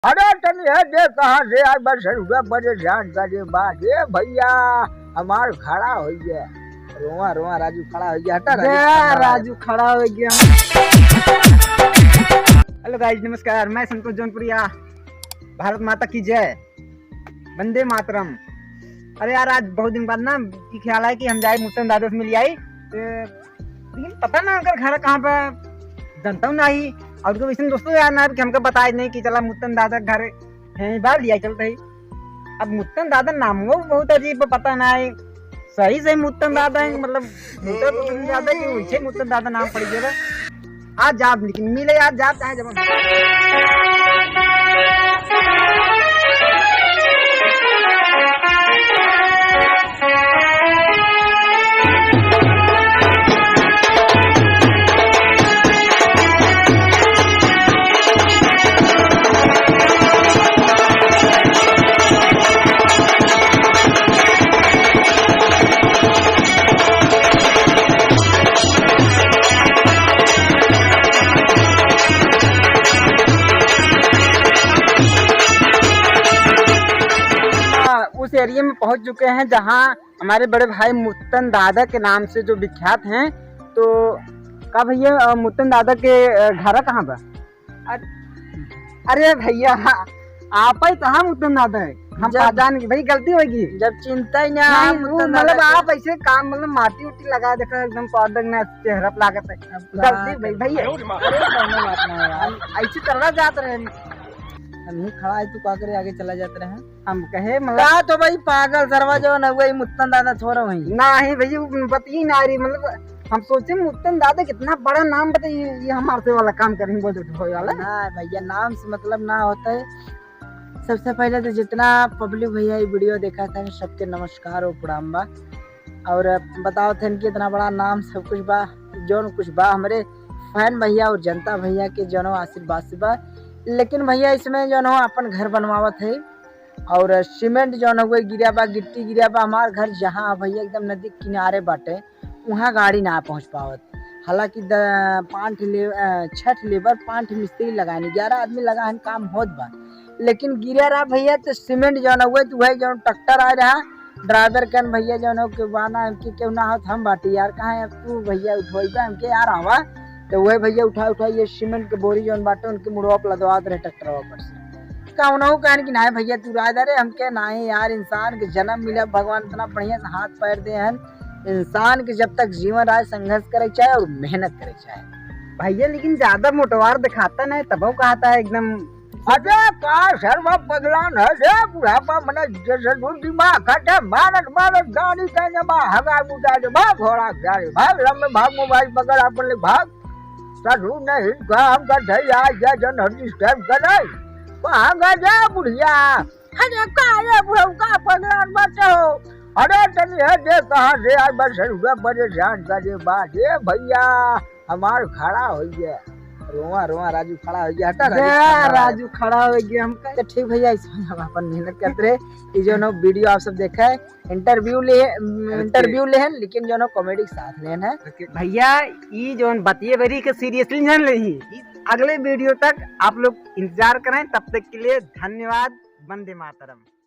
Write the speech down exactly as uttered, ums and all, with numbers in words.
अरे तनी है दे, कहाँ से आज बस रुपया बड़े ध्यान का दे बात। ए भैया, हमार खड़ा होइ गया। रोवा, रोवा, राजू खड़ा होइ गया। हटा, राजू, जा, खड़ा होइ गया। राजू खड़ा होइ गया। Hello guys, नमस्कार, मैं संतोष जौनपुरिया। भारत माता की जय, वंदे मातरम। अरे यार, आज बहुत दिन बाद ना ये ख्याल आया कि हम जाए मुत्तन दादा से मिल आई। तो लेकिन पता ना उनकर घर कहाँ पे, जनता नहीं। और कोई वैसे दोस्तों यार ना कि हमको बताए नहीं कि चला मुत्तन दादा घर है, बाहर लिया चलते ही। अब मुत्तन दादा नाम वो बहुत अजीब है, पता ना है सही सही मुत्तन दादा है, मतलब मुत्तन दादा की वैसे मुत्तन दादा नाम पड़ गया। आज जाब लेकिन मिले यार, जाब चाहे जब। उस एरिया में पहुंच चुके हैं जहां हमारे बड़े भाई मुत्तन दादा के नाम से जो विख्यात हैं। तो का भैया, अ, मुत्तन दादा के, अ, घर कहाँ बा? अर-, अरे भैया, आप ही तो हम मुत्तन दादा है। हम जब पहचान के भाई गलती होगी। जब चिंता ही ना, नहीं, हम वो मुत्तन दादा मतलब के। आप ऐसे काम, मतलब माटी उटी लगा देखा, एकदम पाउडर ना चेहरा पे लागत है। अब गलती का भाई, भैया। अरे, कौनो बात ना है यार। हम ऐसे चला जात रहे। हम ही खड़ा है, तू का करे आगे चला जात रहे हैं। हम कहे, मतलब का तो भाई पागल सरवा जो ना हुआ, ये मुत्तन दादा थोड़ा वही। नहीं भैया, वो बतिये ना रही, मतलब हम सोचे मुत्तन दादा कितना बड़ा नाम बताइए, ये हमारे से वाला काम करेंगे, बोल दो भाई वाला। ना भैया, नाम से मतलब ना होता है। सबसे पहले तो जितना पब्लिक भैया ये वीडियो देखा था, सबके नमस्कार और प्रणाम बा। और बताओ थे कि इतना बड़ा नाम सब कुछ बा, जौन कुछ बा, हमरे फैन भैया और जनता भैया के जौन आशीर्वाद से बा। लेकिन भैया इसमें जौन हो अपन घर बनवावत है और सीमेंट जौन हुए गिरा बा, गिट्टी गिरा बा, हमार घर जहाँ भैया एकदम नदी किनारे बाटे, वहाँ गाड़ी ना पहुँच पावत। हालांकि द-, पाँच ठे ले-, अ, छह ठे लेबर, पाँच ठे मिस्त्री लगाइन, ग्यारह आदमी लगाइन, काम होत बा। लेकिन गिरा रहा भैया, तो सीमेंट जौन हुए, तो वही जौन ट्रैक्टर आ रहा, ड्राइवर कहन भैया जौन हो के बाना, हमके केहू ना होत, हम बाटी यार, कहाँ है तू भैया, उठवाई बा हमके यार, आवा। तो वही भैया उठा उठा ये सीमेंट के बोरी जौन बाटे, उनके मुड़वा पर लदवात रहे ट्रैक्टरवा पर से। कौनो कहन कि नाहीं भैया, तू राय दे रे, हमके नाहीं यार, इंसान के जन्म मिला, भगवान इतना बढ़िया से हाथ पैर दे हन। इंसान के जब तक जीवन रहे, संघर्ष करे के चाहे और मेहनत करे के चाहे। भैया, लेकिन ज्यादा मोटवार दिखाता नहीं, तबो कहता है एकदम। अबे का सरवा पगलान है रे, बुढ़ापा मने जैसे दूर दिमाग खटे, मारत मारत गाड़ी कहने बा, हगा मुझा दे, भाग घोड़ा गाड़ी, भाग लंबे, भाग मोबाइल पकड़ अपन ले, भाग। साधु नहीं काम का धैया, या जन हर डिस्टर्ब करे। कहाँ गए जा बुढ़िया? अरे का रे बुढ़ऊ का पगलान बचे हो? अरे तनी है दे कहाँ से आज बस रुपया परेशान करे बात। ए भैया हमार खड़ा होइ गया। रोवा रोवा राजू खड़ा होइ गया। हटा राजू, जा, खड़ा होइ गया। राजू खड़ा होइ गया। हम कहे, तो ठीक भैया, इसमें हम अपन मेहनत करते रहे। ये जो ना वीडियो आप सब देखा है, इंटरव्यू ले, इंटरव्यू लेहन, लेकिन जो ना कॉमेडी के साथ लेहन है। भैया, ई जौन बतिये बरी के सीरियसली न लेही। अगले वीडियो तक आप लोग इंतजार करें, तब तक के लिए धन्यवाद। वंदे मातरम।